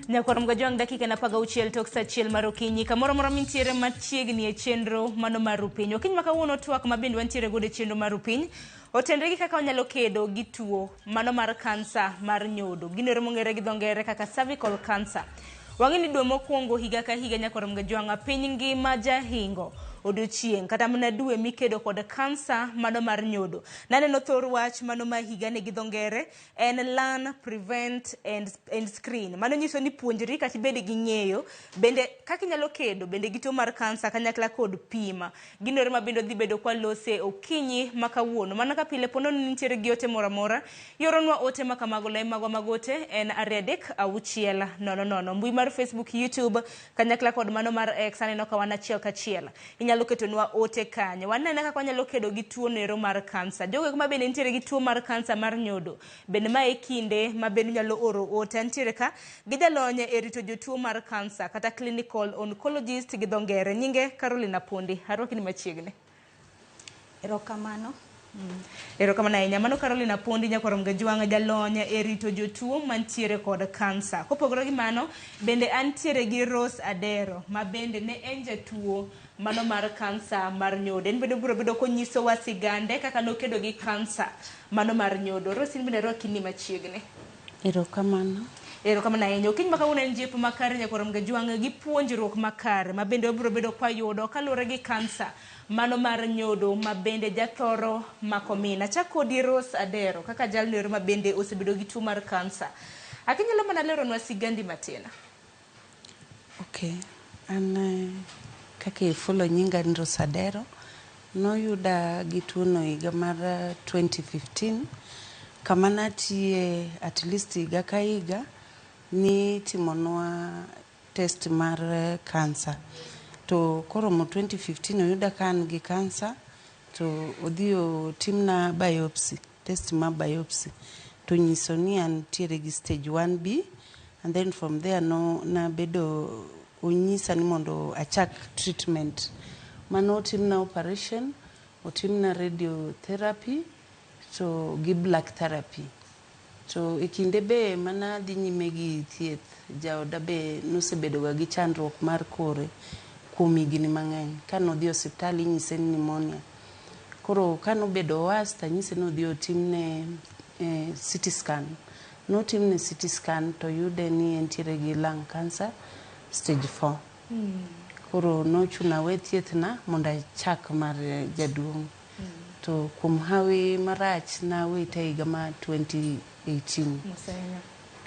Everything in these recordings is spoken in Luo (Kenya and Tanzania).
Nyakwar Mgajwang' dakika en 16 tok saa 1 mar okinyi kamoro amora mintiere machiegni e chenro mano mar Rupiny. Okinyi ma kawuono twak ma bende wantiere godo e chenro mar Rupiny otenre gi kaka wanyalo kedo gi tuo mano mar kansa mar nyodo. Gino ero mong'ere gi dho ngere kaka cervical cancer. Wang'e ni dwe mokwongo higa ka higa Nyakwar Mgajwang' piny ngima jahingo odiochieng' kata mana dwe mikedo kod kansa mano mar nyodo. Naneno thor wach mano ma higani gi dho ngere en learn, prevent and screen. Mano nyiso ni puonjri kata ibed gi ng'eyo bende kaka inyalo kedo bende gi tuo mar kansa kanyakla kod pim. Gino ero ma bende odhi bedo kwa lose okinyi ma kawuono. Mana ka pile ponono ni nitiere gi ote moro amora, ioronwa ote ma kamago lai magwa mag ote en 23600. Mbui mar Facebook, YouTube kanyakla kod mano mar X aneno ka wan achiel kachiel. Inyalo ketonwa ote kanyo. Wanene kaka wanyalo kedo gi tuo nero mar kansa. Jogo eko ma bende nitiere gi tuo mar kansa mar nyodo, bende ma e kinde ma bende unyalo oro ote. Antiere ka gi jalony e rito jotuo mar kansa kata clinical oncologist gi dho ngere. Nyinge Caroline Apondi. Arwaki ni machiegni. Erokamano. Erokamano ahinya. Mano Caroline Apondi nyakwar Mgajwang' jalony e rito jotuo mantiere kod kansa. Kopogore gi mano, bende antiere gi Rose Adero ma bende ne en jatuo mano mar kansa mar nyodo. En bende obiro bedo konyisowa sigande kaka nokedo gi kansa mano mar nyodo. Rose, in bende arwaki ni machiegni. Erokamano. Erokamano ahinya. Okinyi ma kawuono en jip makare nyakwar Mgajwang' gi puonjruok makare ma bende wabiro bedo kwayudo kaluwore gi kansa mano mar nyodo ma bende jathoro mako min. Achak kodi Rose Adero kaka jalno ero ma bende osebedo gi tuo mar kansa. Akinyalo mana leronwa sigandi matin. Ok, an kaka ifulo nyinga ni Rose Adero, noyuda gi tuono higa mar 2015 kama natiye at least higa ka higa nitimonwa test mar kansa. To koromo 2015 oyuda ka an gi kansa to odhi otimna biopsy, test mar biopsy to nyiso ni antiere gi stage 1B and then from there no nabedo onyisa ni mondo achak treatment. Mano otimna operation, otimna radiotherapy to gi black therapy. To e kinde be mana dhi nyime gi thieth, jaoda be nosebedo ga gi chandruok mar kore kuom higni mang'eny. Kanodhi e osiptal inyise ni pneumonia. Koro kanobedo worse tanyise ni odhi otimne CT scan. Notimne CT scan toyude ni entiere gi lung cancer stage 4. Koro nochuno awe thieth na mondo achak mar jaduong'. To kuom hawi marach nawite higa mar 2018.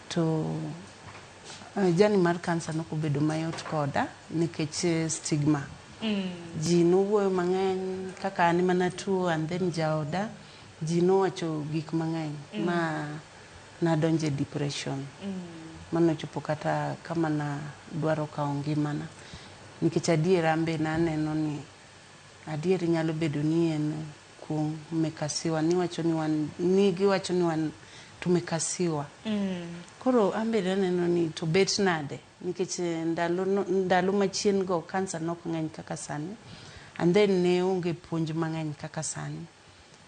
To journey mar kansa nokobedo mayot koda nikech stigma. Ji nowuoyo mang'eny kaka an ema natuo and then jaoda, ji nowacho gik mang'eny ma nadonjo e depression. Manochopo kata kama nadwaro kawo ngimana. Nikech adier an be naneno ni adier nyalo bedo ni en kuong' mmekasiwa niwacho ni wan ni giwacho ni wan tumekasiwa. Koro an be naneno ni to bet nade nikech ndalo no, ndalo machien go kansa nok ng'eny kaka sani and then ne onge puonj mang'eny kaka sani.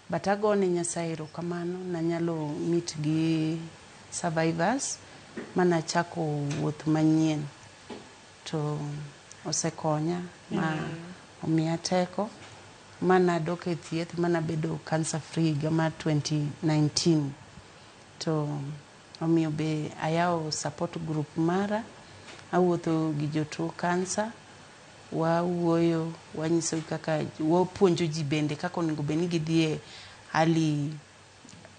But agone Nyasaye erokamano nanyalo meet gi survivors manachako wuoth manyien to osekonya ma omiya teko manadok e thieth manabedo cancer free higa mar 2019. To omiyo be ayawo support group mara, awuotho gi jotuo kansa, wawuoyo, wanyiso kaka, wapuonjo ji bende kaka onego bed ni gidhi e early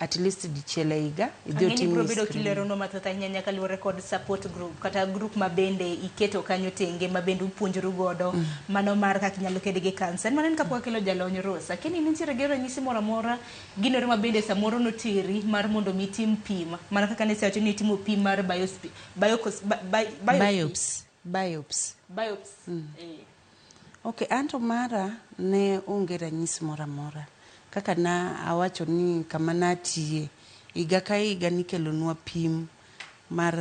at least dichiel e higa idhi Ang'e ni otimni ibiro bedo screening. kileronwa mathoth ahinya nyaka luwore kod support group kata group ma bende iketo kanyo tenge ma bende upuonjoru godo mano mar kaka inyalo ked gi kansa. En mana ni kapok akelo jalony Rose, akia ni nitiere gi ranyisi moro amora gino ero ma bende samoro noteri mar mondo mi itim pim mana kaka ne isewacho ni itimo pim mar biospi, biocos, bi, bi, biopsy. Biopsy. Biopsy. Eh. Ok, anto mara ne onge ranyisi moro amora. Kaka na awacho ni kama natiye, higa ka higa nikelonwa pim mar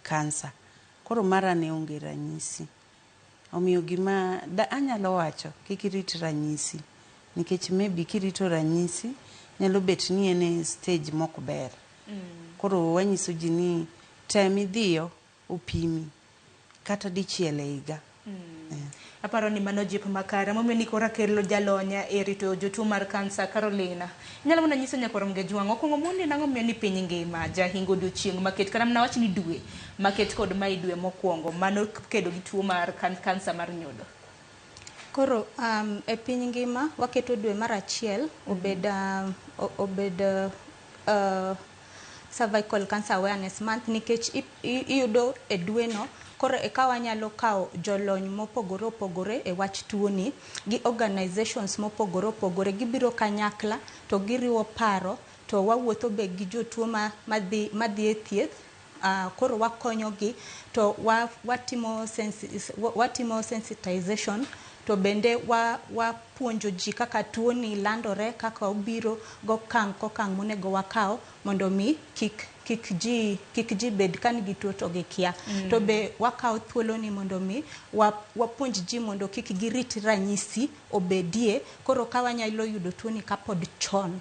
kansa. Koro mara ne onge ranyisi. Omiyo gima da anyalo wacho, kik irit ranyisi. Nikech maybe kirito ranyisi, nyalo bet ni en e stage mok ber. Koro wanyiso ji ni tem idhiyo. opimi kata dichiel e higa. Aparo ni mano jip makare momiyo ni koro akelo jalony e rito jotuo mar kansa Carolina. Inyalo mana nyiso nyakwar Mgejwang' okwongo mondi nang'o miyo ni piny ngima jahingo odiochieng' maket kata mana wach ni dwe maket kod mae dwe mokwongo mano kedo gi tuo mar kansa mar nyodo. Koro e piny ngima waketo dwe mar achiel obed obed Cervical Cancer Awareness Month nikech iyudo e dweno koro eka wanyalo kawo jolony mopogore opogore e wach tuoni gi organizations mopogore opogore gibiro kanyakla to giriwo paro to wawuotho be gi jotuo madhi e thieth. Koro wakonyogi to watimo sensitization to bende wapuonjo ji kaka tuoni landore, kaka obiro gokang' kokang' monego wakaw mondo mi kik ji bed ka nigi tuo to gikia. To be wakawo thuolo ni mondo mi wapuonj ji mondo kik girit ranyisi obedie, koro ka wanyalo yudo tuoni kapod chon.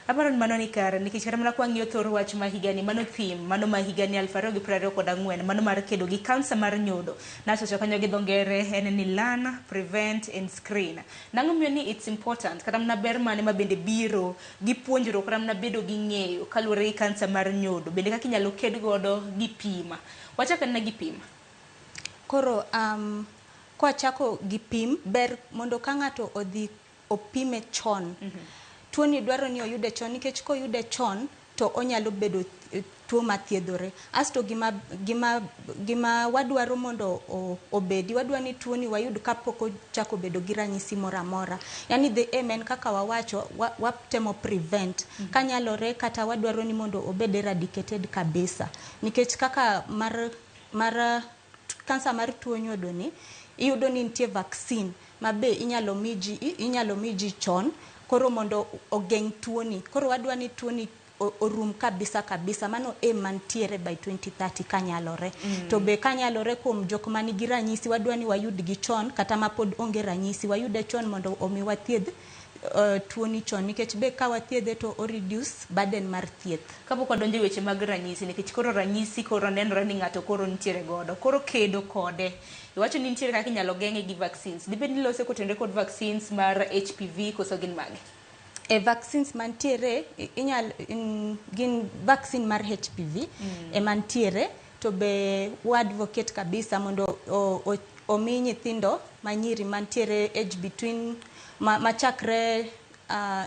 Aparo ni mano ni kare nikech kata mana kwang'iyo thor wach ma higani mano theme mano ma higani 2024 mano mar kedo gi kansa mar nyodo nachocho kanyo gi dho ngere en ni learn, prevent and screen. Nang'o miyo ni it's important kata mana ber mane ma bende biro gi puonjruok kata mana bedo gi ng'eyo kaluwore gi kansa mar nyodo bende kaka inyalo ked godo gi pima. Wachak anena gi pim. Koro kwachako gi pim, ber mondo ka ng'ato odhi opime chon. Tuoni dwaro ni oyude chon nikech koyude chon to onyalo bedo tuo mathiedhore. Asto gima wadwaro mondo obedi, wadwa ni tuoni wayud kapok ochako bedo gi ranyisi moro amora. Yani the aim en kaka wawacho, watemo prevent. Kanyalore kata wadwaro ni mondo obed eradicated kabisa. Nikech kaka mar kansa mar tuo nyodo ni, iyudo ni nitie vaccine ma be inyalo mi ji chon koro mondo ogeng' tuoni. Koro wadwa ni tuoni orum kabisa kabisa. Mano aim mantiere by 2030 kanyalore. To be kanyalore kuom jok manigi ranyisi, wadwa ni wayudgi chon kata ma pod onge ranyisi, wayude chon mondo omi wathiedh tuoni chon nikech be ka wathiedhe to o reduce burden mar thieth. Kapok wadonjo e weche mag ranyisi nikech koro ranyisi koro nenore ni ng'ato koro nitiere godo koro kedo kode iwacho ni nitiere kaka inyalo geng'e gi vaccines dibed ni ilose kotenore kod vaccines mar HPV koso gin mage? E vaccines mantiere inyal gin vaccine mar HPV ema nitiere to be wa advocate kabisa mondo omi nyithindo manyiri mantiere age between machakre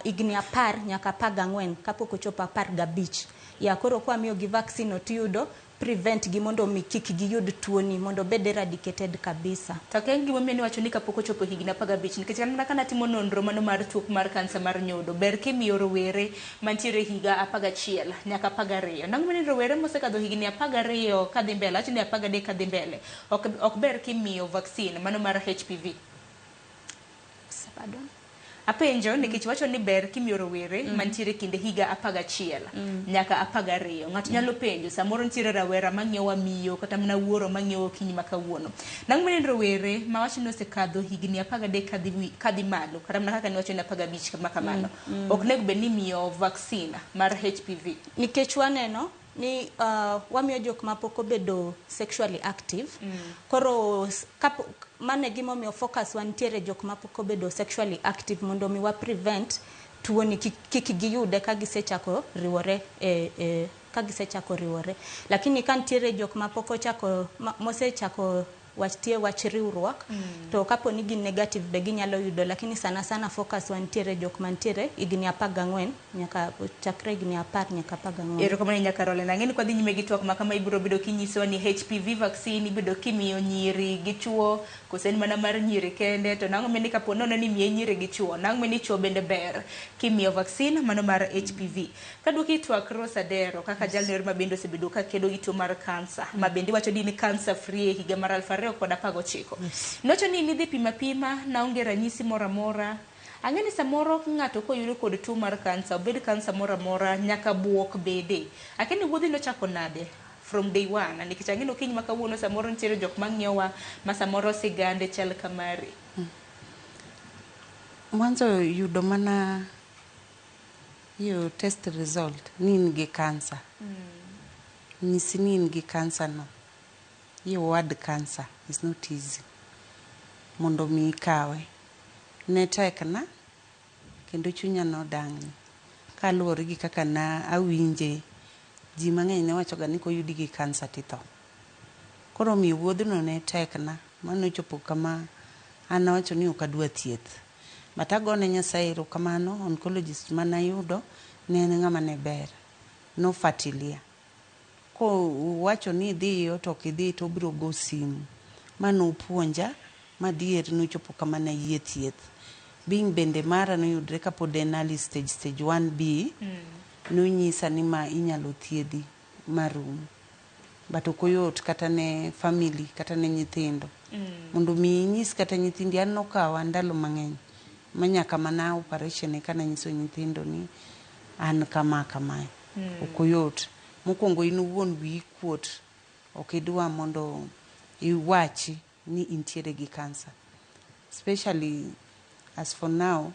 higni 10 nyaka 14 kapok ochopo 15 ya koro kwamiyogi vaccine no tiyudo prevent gi mondo mi kik giyud tuoni mondo obed eradicated kabisa. To akia gimomiyo niwacho ni kapok ochopo higni 15 nikech an mana kanatimo nonro mano mar tuo mar kansa mar nyodo ber kimiyo rowere mantiere higa 11 nyaka 12. Nang'o ni rowere mosekadho higni 12 kadhi mbele awacho ni 13 kadhi mbele ok ber kimiyo vaccine mano mar HPV. Pardon? Apenjo nikech wacho ni ber kimiyo rowere mantiere kinde higa 11 nyaka 12. Ng'ato nyalo penjo samoro nitiere rawera mang'iyowa miyo kata mana wuoro mang'iyowa okinyi ma kawuono. Nang'o ni rowere ma wacho ni osekadho higni 13 kadhi malo kata mana kaka niwacho ni 15 kama kamano ok nego bed ni imiyo vaccine mar HPV. Nikech waneno ni wamiyo jok mapok obedo sexually active koro mano e gimomiyo focus wantiere jok mapok obedo sexually active mondo mi wa prevent tuoni kik giyude ka gisechako riwore ka gisechako riwore. Lakini ka nitiere jok mapok ochako mosechako wach tie wach riwruok to kapo ni gin negative be ginyalo yudo, lakini sana sana focus wantiere jok mantiere higni 14 nyaka chakre higni 10 nyaka 14. Erokamano ahinya Caroline. Ang'e ni kwadhi nyime gi twak ma kama ibiro bedo kinyisowa ni HPV vaccine ibedo kimiyo nyiri gi chuo koso en mana mar nyiri kende to nang'o ni kapo nono ni imiye nyiri gi chuo nang'o ni chuo bende ber kimiyo vaccine mano mar HPV. Kaduoki twak Rose Adero kaka jalno ma bende osebedo ka kedo gi tuo mar kansa ma bende iwacho ni in cancer free e higa mar 2019. Nowacho ni nidhi pimo apima naonge ranyisi moro amora. Ang'e ni samoro ng'ato koyudo kod tuo mar kansa obed kansa moro amora nyaka buok bede. Akia ni wuodhi nochako nade from day one nikech ang'e ni okinyi ma kawuono samoro nitiere jok mang'iyowa ma samoro sigande chal kamari. Mwanzo yudo mana hiyo test result ni in gi kansa. Nyisi ni in gi kansa no. I ward cancer is not easy mondo mi ikawe. Ne tekna kendo chunya nodang'ni kaluwore gi kaka na awinje. Ji mang'eny ne wachoga ni koyudi gi kansa titho. Koro omiyo wuodhno ne tekna manochopo kama an awacho ni ok adwa thieth. But agone Nyasaye erokamano, oncologist manayudo ne en ng'ama ne ber. Nofuatilia. Kowacho ni idhiyo to ok idhi to obiro go simu. Ma nopuonja madier nochopo kama nayie thieth. Being bende mara noyudre kapod en early stage, stage 1B, nonyisa ni ma inyalo thiedhi marum. But ok oyot kata ne family kata ne nyithindo. Mondo mi inyis kata nyithindi an nokawa ndalo mang'eny ma nyaka mana operation eka nanyiso nyithindo ni an kama kamae. Ok oyot. Mokwongo in owuon wiyi kuot. Ok idwa mondo iwachi ni intiere gi kansa. Especially as for now,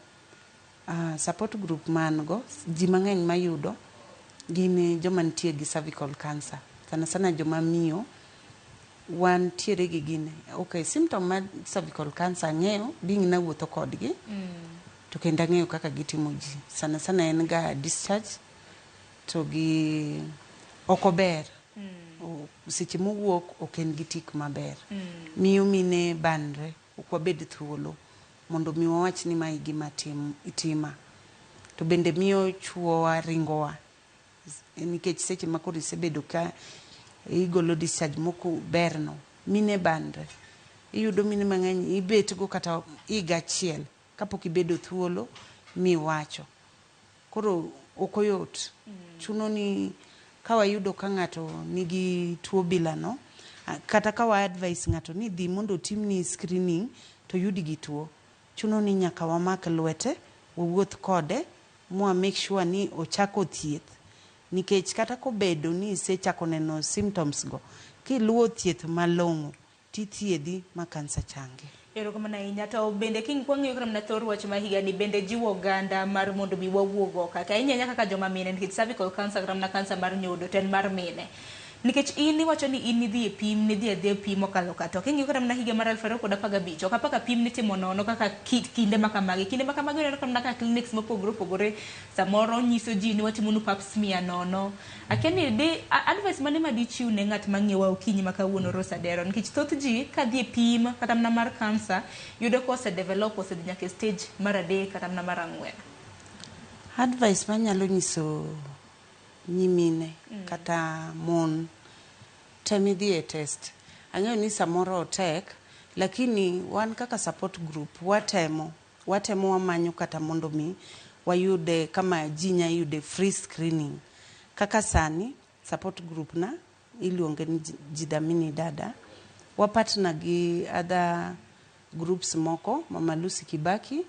support group ma an go, ji mang'eny mayudo gin joma nitie gi cervical cancer. Sana sana joma miyo wantiere gi gini. Okay, symptom mar cervical cancer ang'eyo being nawuotho kodgi to kendo ang'eyo kaka gitimo ji. Sana sana en ga discharge to gi ok ober. Seche mowuok ok en gi tik maber. Miyo mine banre, ok wabed thuolo mondo mi wawach ni mae gima itima. To bende miyo chuowa ringowa. Nikech seche ma koro isebedo ka igolo discharge mok berno, mine banre. Iyudo mine mang'eny ibet go kata higa achiel kapok ibedo thuolo miwacho. Koro ok oyot. Chuno ni ka wayudo ka ng'ato nigi tuo bila no, kata ka wa advise ng'ato ni dhi mondo otimni screening to oyudi gi tuo. Chuno ni nyaka wamak lwete, wawuoth kode, mwa make sure ni ochako thieth. Nikech kata kobedo ni isechako neno symptoms go, kiluwo thieth malong'o, tithiedhi ma kansa changi. Erokamano ahinya. To bende kiny kwang'iyo kata mana thor wach ma higani bende jiwo oganda mar mondo mi wawuog oko. Ahinya ahinya kaka joma mine nikech cervical cancer kata mana kansa mar nyodo to en mar mine. Nikech in iwacho ni in nidhi e pim, nidhi adhiya e pim mokalo ka. To king'iyo kata mana higa mar 2015, ok apaka pim nitimo nono kaka kinde ma kamagi. Kinde ma kamagi ineno kata mana ka clinics mopogore opogore samoro nyiso ji ni watimonu pap smear nono. Akia ni di advice mane ma dichiw ne ng'at mang'iyowa okinyi ma kawuono Rose Adero nikech thoth ji kadhi e pim kata mana mar kansa yudo ka ose develop osedhi nyaka e stage mar adek kata mana mar ang'wen. Advice manyalo nyiso nyimine kata mon tem idhi e test. Ang'eyo ni samoro otek, lakini wan kaka support group watemo watemo wamanyo kata mondo mi wayude kama ji nya yude free screening. Kaka sani support group na iluonge ni Jidhamini Dada. Wa partner gi other groups moko, Mama Lucy Kibaki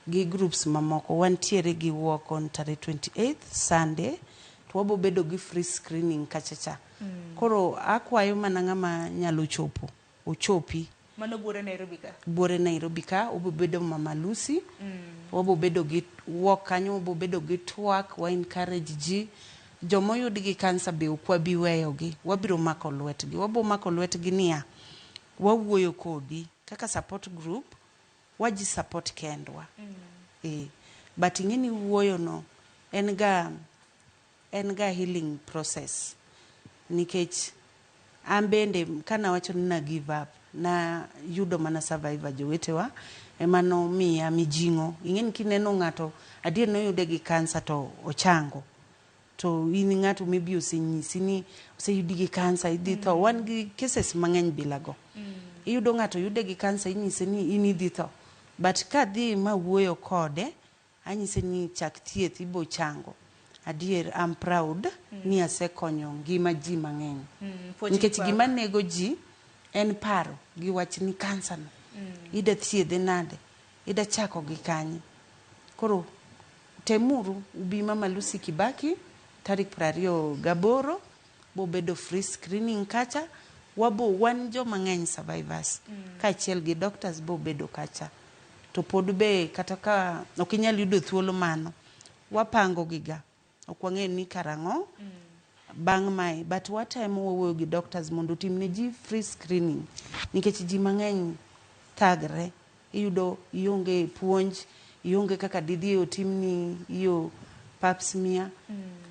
gi groups mamoko. Wantiere gi walk on tarehe 28 Sunday to wabo bedo gi free screening kacha cha. Koro akwayo mana ng'ama nyalo chopo, ochopi. Mano buore Nairobi ka. Buore Nairobi ka, obo bedo Mama Lucy. Wabo bedo gi walk kanyo, wabo bedo gi twak, wa encourage ji. Jomoyud gi kansa be ok wabi weyogi, wabiro mako lwetgi. Wabo mako lwetgi niya, wawuoyo kodi kaka support group, waji support kendwa. But ing'e ni wuoyo no en ga healing process. Nikech an bende kanawacho ni na give up, na yudo mana survivor jowetewa ema nomiya mijing'o. Ing'e ni kineno ng'ato adier noyude gi kansa to ochango. To in ng'ato maybe osenyisi ni oseyudi gi kansa idhi tho. Wan gi cases mang'eny bila go. Iyudo ng'ato yude gi kansa inyise ni in idhi tho. But kadhi mawuoyo kode, anyise ni chak thieth ibo chango. Adier I'm proud ni asekonyo ngima ji mang'eny. Puoch Nikech gi gima nego ji en paro gi wach ni kansa no. Ida thiedhe nade? Ida chako gi kanye? Koro temuru ubi Mama Lucy Kibaki tarik 28 bobedo free screening kacha. Wabo wan joma ng'eny survivors kaachiel gi doctors bobedo kacha. To pod be kata ka ok inyal yudo thuolo mano, wapango giga. Ok wang'eyo ni karang'o. Bang' mae, but watemo wawuoyo gi doctors mondo otim ne ji free screening nikech ji mang'eny thagre. Iyudo ionge puonj, ionge kaka didhi otimni iyo pap smear.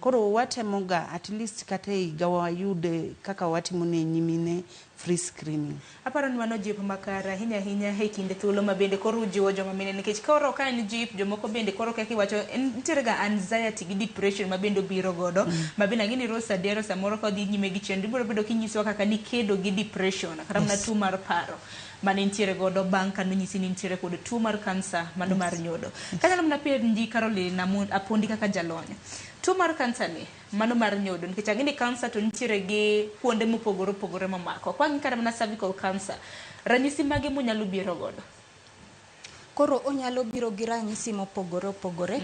Koro watemoga at least kata e higa wayud kaka watimo ne nyimine free screening. Aparo ni mano jip makare ahinya ahinya e kinde thuolo ma bende koro ujiwo joma mine nikech koro ka en jip jomoko bende koro kaka iwacho nitiere ga anxiety gi depression ma bende obiro godo ma bende ang'e ni Rose Adiero samoro ka odhi nyime gi chenro ibiro bedo kinyisowa kaka nikedo gi depression kata mana tuo mar paro mane nitiere godo bang' ka nonyisi ni nitiere kod tuo mar kansa mano mar nyodo. Kanyalo mana penji Caroline Apondi kaka jalony. Tuo mar kansa ni mano mar nyodo nikech ang'e ni kansa to nitiere gi kuonde mopogore opogore momako. Kwang'i kata mana cervical cancer, ranyisi mage monyalo biro godo? Koro onyalo biro gi ranyisi mopogore opogore.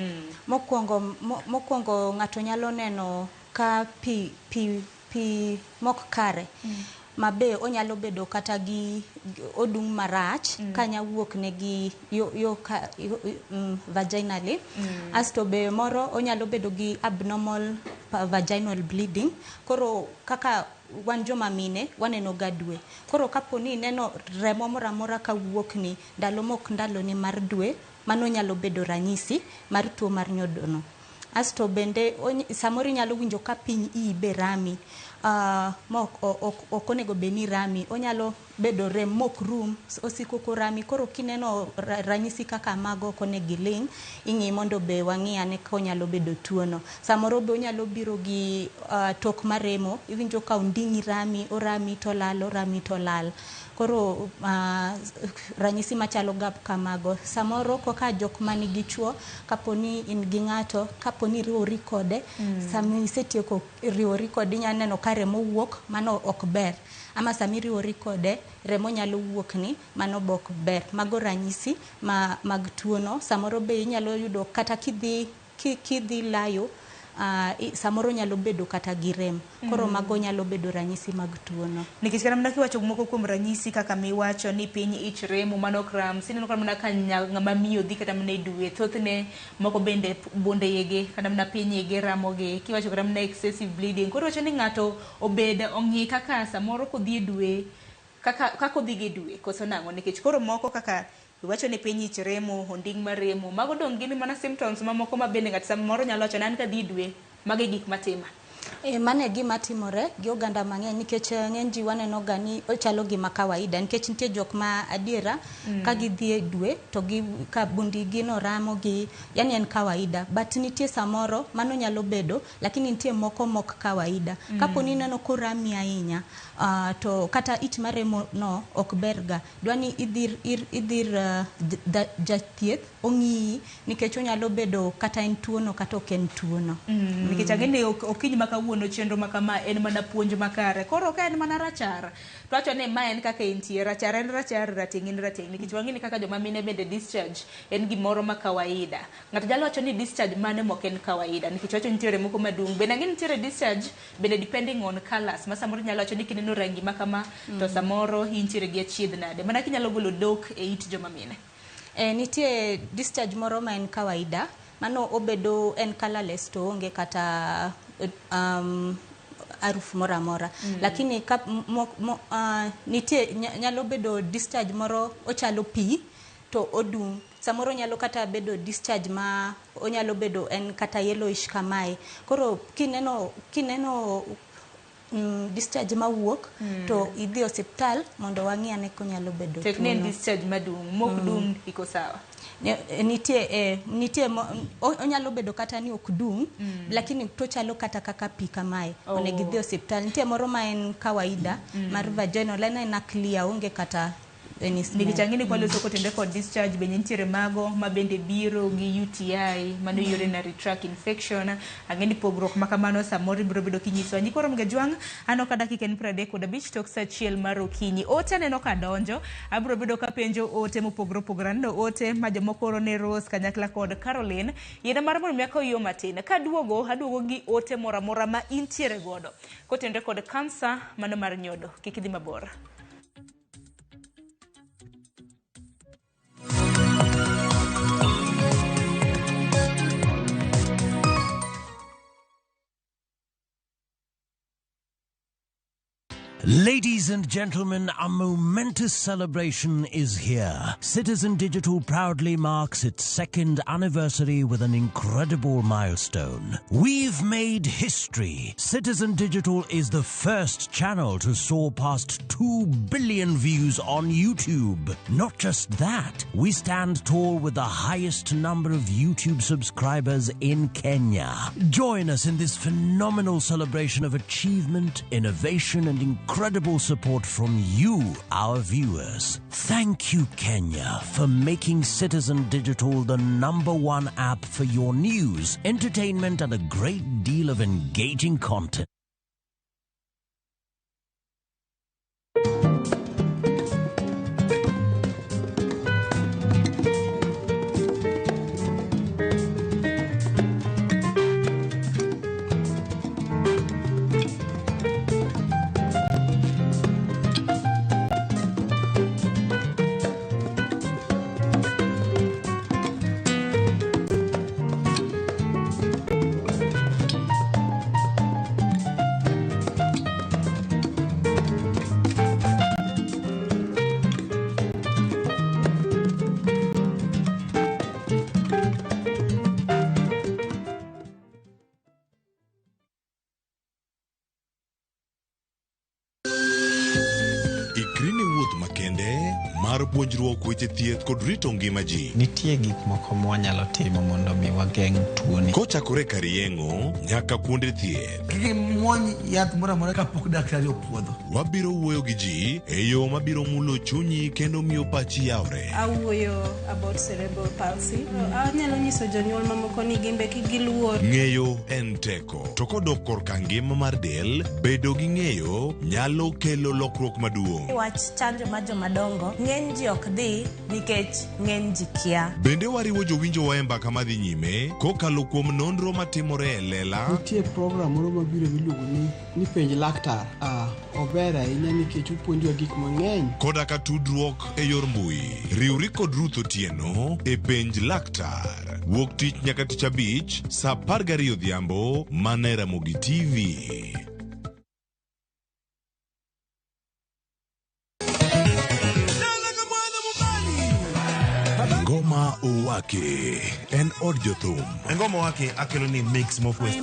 Mokwongo, mokwongo ng'ato nyalo neno ka pi mok kare. Ma be onyalo bedo kata gi odung' marach kanya wuok ne gi yo, ka, yo, vaginally. Asto be moro onyalo bedo gi abnormal vaginal bleeding. Koro kaka wan joma mine waneno ga dwe. Koro kapo ni ineno remo moro amora kawuok ni ndalo mok ndaloni mar dwe, mano nyalo bedo ranyisi mar tuo mar nyodo no. Asto bende samoro inyalo winjo ka piny iyi be rami, mok ok onego bed ni rami, onyalo bedo rem mok rum, osiko korami. Koro kineno ranyisi kaka mago ok onego iling', ing'i mondo be wang'i ane ka onyalo bedo tuo no. Samoro be onyalo biro gi tok maremo, iwinjo ka onding'i rami, orami tolal, orami tolal. Koro ranyisi machalo ga kamago. Samoro kaka jok manigi chuo, kapo ni in gi ng'ato, kapo ni iriwori kode, sama isetieko riwori kode inya neno ka remo wuok, mano ok ber. Ama sama iriwori kode, remo nyalo wuokni, mano be ok ber. Mago ranyisi mag tuo no. Samoro be inyalo yudo kata kidhi layo, samoro nyalo bedo kata gi rem. Koro mago nyalo bedo ranyisi mag tuo no. Nikech kata mana kiwacho moko kuom ranyisi kaka miwacho ni piny ich remo mano cramps, ineno kata mana ka ng'ama miyo dhi kata mana e dwe, thothne moko bende bunde igi kata mana piny igi ramogi, kiwacho kata mana excessive bleeding. Koro iwacho ni ng'ato obed ong'i kaka samoro kodhi e dwe, kaka odhi gi dwe, koso nang'o? Nikech koro moko kaka iwacho ni piny ich remo, onding' maremo, mago dong' gin mana symptoms mamoko ma bende ng'ato samoro nyalo wacho ni an kadhi e dwe, mago e gik matima. Mano e gima timore gi oganda mang'eny nikech ng'eny ji waneno ga ni ochalo gima kawaida nikech nitie jok ma adiera ka gidhi e dwe to gi ka bundi gi no ramo gi, yani en kawaida, but nitie samoro mano nyalo bedo, lakini nitie moko mok kawaida. Kapo ni ineno korami ahinya, to kata ich maremo no ok ber ga, dwa ni idhir jathieth ong'iyi nikech onyalo bedo kata en tuo no kata ok en tuo no. Nikech ang'e ni okinyi ma kawuono chenro ma kama en mana puonj makare. Koro ka en mana rachar, to wacho ni ma en kaka entie, rachar en rachar, rateng' en rateng'. Nikech wang'e ni kaka joma mine bende discharge en gimoro ma kawaida. Ng'ato nyalo wacho ni discharge mane mok en kawaida, nikech wacho nitiere moko madung'. Bende ang'e ni nitiere discharge bende depending on colors, ma samoro inyalo wacho ni kineno rangi ma kama, to samoro intiere gi achiedh nade. Mana kinyalo golo dhok e it joma mine. Nitie discharge moro ma en kawaida, mano obedo en colorless to onge kata harufu moro amora. Lakini ka nitie nyalo bedo discharge moro ochalo pi to odung'. Samoro nyalo kata bedo discharge ma onyalo bedo en kata yellowish kamae. Koro kineno discharge mawuok to idhi osiptal mondo wang'i ane konyalo bedo Tek ni en tuo no. discharge madung', mok dung' iko sawa. Nitie onyalo bedo kata ni ok dung', lakini to chalo kata kaka pi kamae. Onego idhi osiptal. Nitie moro ma en kawaida mar vaginal, en aena clear, onge kata any smell. Nikech ang'e ni kwaloso kotende kod discharge bende nitiere mago ma bende biro gi UTI, mano urinary tract infection. Ang'e ni pogruok ma kamano samoro ibiro bedo kinyisowa. Nyikwa Ramogi Ajwang', aneno ka dakika en 35 tok sa achiel mar okinyi. Ote aneno ka donjo, abiro bedo kapenjo ote mopogore opogore. Aneno ote ma jomoko oro ne Rose kanyakla kod Caroline. Yiena mar mondo mi akaw yo matin. Kaduogo, aduogo gi ote moro amora ma intiere godo kotenore kod kansa mano mar nyodo. Kik idhi mabor. Ladies and gentlemen, a momentous celebration is here. Citizen Digital proudly marks its second anniversary with an incredible milestone. We've made history. Citizen Digital is the first channel to soar past 2 billion views on YouTube. Not just that, we stand tall with the highest number of YouTube subscribers in Kenya. Join us in this phenomenal celebration of achievement, innovation, and incredible support from you, our viewers. Thank you, Kenya, for making Citizen Digital the number one app for your news, entertainment, and a great deal of engaging content. Ikri ne wuoth makende mar puonjruok weche thieth kod rito ngima ji. Nitie gik moko mwanyalo timo mondo mi wageng' tuoni. Kochakore kar yeng'o nyaka kuonde thieth. Kik imuony yath moro amora kapok daktari opuodho. Wabiro wuoyo gi ji e yo mabiro mulo chunyi kendo miyo pachi yawre. Awuoyo about cerebral palsy. Anyalo nyiso jonyuol mamoko ni gimbe kik giluor. Ng'eyo en teko. To kodok korka ngima mar del, bedo gi ng'eyo nyalo kelo lokruok maduong'. Wach chanjo mar jomadongo, ng'eny ji ok dhi nikech ng'eny ji kia. Bende wariwo jowinjowa e mbaka madhi nyime kokalo kuom nonro matimore e lela. Nitie program moro mabiro miluongo ni penj laktar. Ober ahinya nikech opuonjowa gik mang'eny. Koda ka tudruok e yor mbui. Riwri kod Ruth Otieno e penj laktar. Wuok tich nyaka tich abich saa 12 odhiambo mana e Ramogi TV. Ngoma Owake en od jothum. Ngoma Owake akelo ni mix mofwes.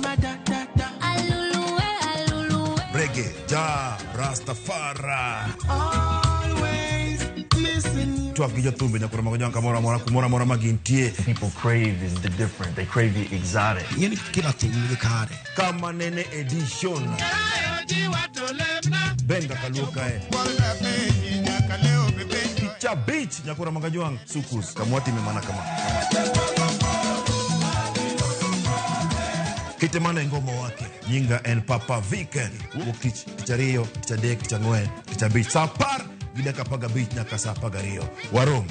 Reggae, ja, Rastafari. Twak gi jothumbe nyaka romo gi kamoro amora kumoro amora ma gintie. People crave is the different. They crave the exotic. Ng'eni kila thum nigi kare. Kama nene edition. Benga kaluo kae. Picha beach nyakura magajwang sukus kamwati memana kama. Kite mana ngoma wake. Nyinga en Papa Viken. Wuok tich, tich ariyo, tich adek, tich ang'wen, tich abich. Saa apar gi dakika apar gabich nyaka saa apar gariyo. Warom.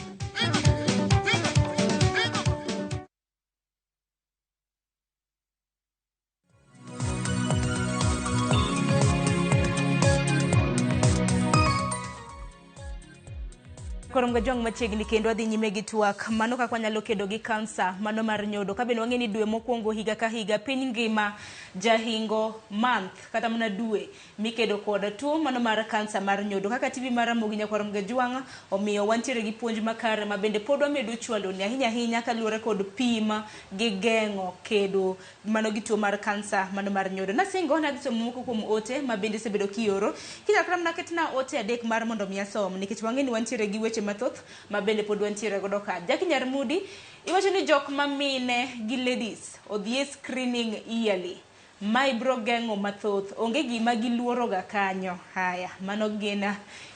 Koro Mgajwang' machiegni kendo adhi nyime gi twak mano kaka wanyalo kedo gi kansa mano mar nyodo. Ka bende wang'e ni dwe mokwongo higa ka higa piny ngima jahingo month kata mana dwe mikedo kod tuo mano mar kansa mar nyodo. Kaka TV mar Ramogi nyakwar Mgajwang' omiyo wantiere gi puonj makare ma bende pod wamedo chwalo ni ahinya ahinya kaluwore kod pim gi geng'o kedo mano gi tuo mar kansa mano mar nyodo. Nasingo nadhi somo moko kuom ote ma bende osebedo kioro. Kinyalo kata mana ketna ote adek mar mondo mi asom nikech wang'e ni wantiere gi weche mathoth ma bende pod wantiere godo ka. Jackie Nyarmudi iwacho ni jok ma mine gi ladies odhi e screening yearly. Mae biro geng'o mathoth, onge gima giluoro ga kanyo. Haya, mano gin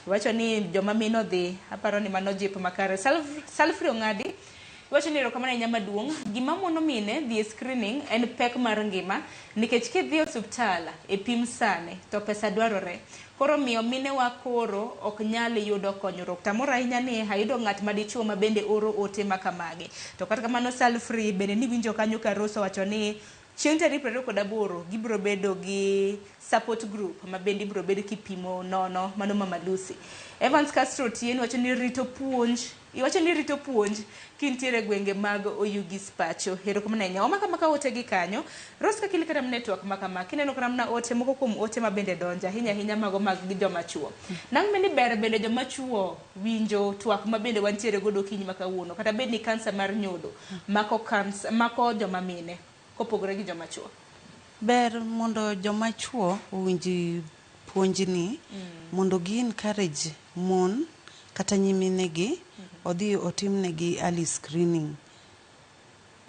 iwacho ni joma mine odhi, aparo ni mano jip makare. Salfri Ong'adi iwacho ni erokamano ahinya maduong'. Gima mono mine dhi e screening en pek mar ngima nikech kidhi e osiptal e pim sani to pesa dwarore. Koro miyo mine wa koro ok nyal yudo konyruok. Tamor ahinya ni ayudo ng'at madichuo ma bende oro ote ma kamagi. To kata kamano Salfri bende niwinjo kanyo ka Rose owacho ni chieng' tarik 28 gibiro bedo gi support group ma bende ibiro bedo kipimo nono mano Mama Lucy. Evans Castro Tien wacho ni rito puonj Iwacho ni rito puonj kintiere e gwenge mag Oyugis pacho. Erokamano ahinya. Wamaka maka ote gi kanyo. Rose ka kili kata mana e twak ma kama, kineno kata mana ote moko kuom ote ma bende donjo ahinya ahinya mago mag joma chuo. Nang' ni ber bende joma chuo winjo twak ma bende wantiere godo okinyi ma kawuono kata bed ni kansa mar nyodo mako kansa mako joma mine kopogore gi joma chuo. Ber mondo joma chuo owinj puonjni mondo gi encourage mon kata nyiminegi odhi otimnegi early screening.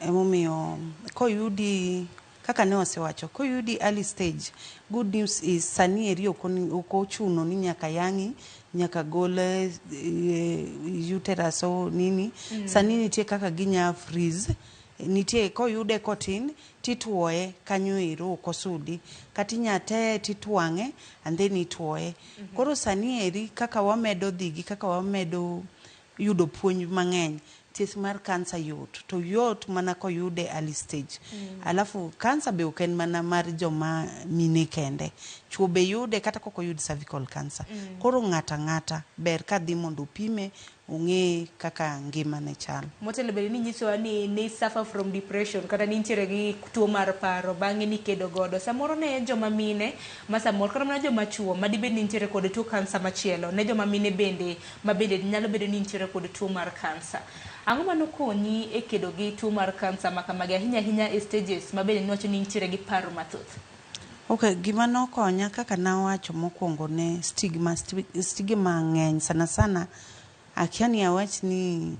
Emomiyo koyudi kaka ne wasewacho koyudi early stage good news is sani eri ok ochuno ni nyaka yang'i nyaka gol uterus o nini sani nitie kaka ginya freeze nitie koyude kotin tituoye kanyo ero ok osudi kata inya teye titwang'e and then ituoye. Koro sani eri kaka wamedo dhi gi kaka wamedo yudo puonj mang'eny thieth mar kansa yot to yot mana koyude early stage. Alafu kansa be ok en mana mar joma mine kende chuo be yude kata kok oyud cervical cancer. Koro ng'ato ang'ata ber kadhi mondo opime ong'e kaka ngimane chal. Motelo bende ninyisowa ni ni suffer from depression kata nintiere gi tuo mar paro bang'e nikedo godo. Samoro ne joma mine ma samoro kata mana joma chuo madibed ni nitiere kod tuo kansa machielo ne joma mine bende ma bende nyalo bedo ni nitiere kod tuo mar kansa. Ang'o manokonyi e kedo gi tuo mar kansa ma kamagi ahinya ahinya e stages ma bende niwacho ni intiere gi paro mathoth? Ok, gima nokonya kaka nawacho mokwongo ne stigma, stigma ng'eny sana sana akia ni awach ni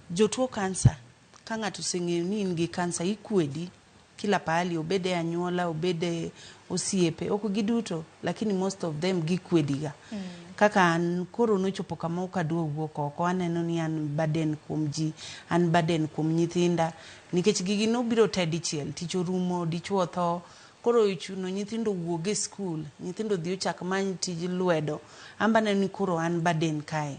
jotuo kansa ka ng'ato oseng'eyo ni in gi kansa ikwedi kila pahali obed e anyuola obed e osiepe ok giduto lakini most of them gikwedi ga. Kaka an koro nochopo kama ok adwa wuok oko aneno ni an burden kuom ji an burden kuom nyithinda nikech gigi nobiro te dichiel tich orumo dichuo otho koro ochuno nyithindo wuog e skul nyithindo odhi ochak many tij lwedo amba aneno ni koro an burden kae.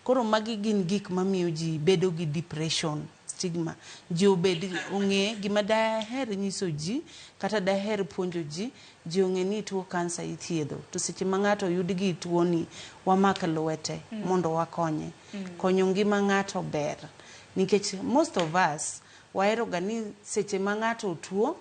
Koro magi gin gik mamiyo ji bedo gi depression stigma ji obed ong'e gima daher nyiso ji kata daher puonjo ji ji ong'e ni tuo kansa ithiedho to seche ma ng'ato oyud gi tuo ni wamak lwete mondo wakonye. Konyo ngima ng'ato ber nikech most of us wahero ga ni seche ma ng'ato tuo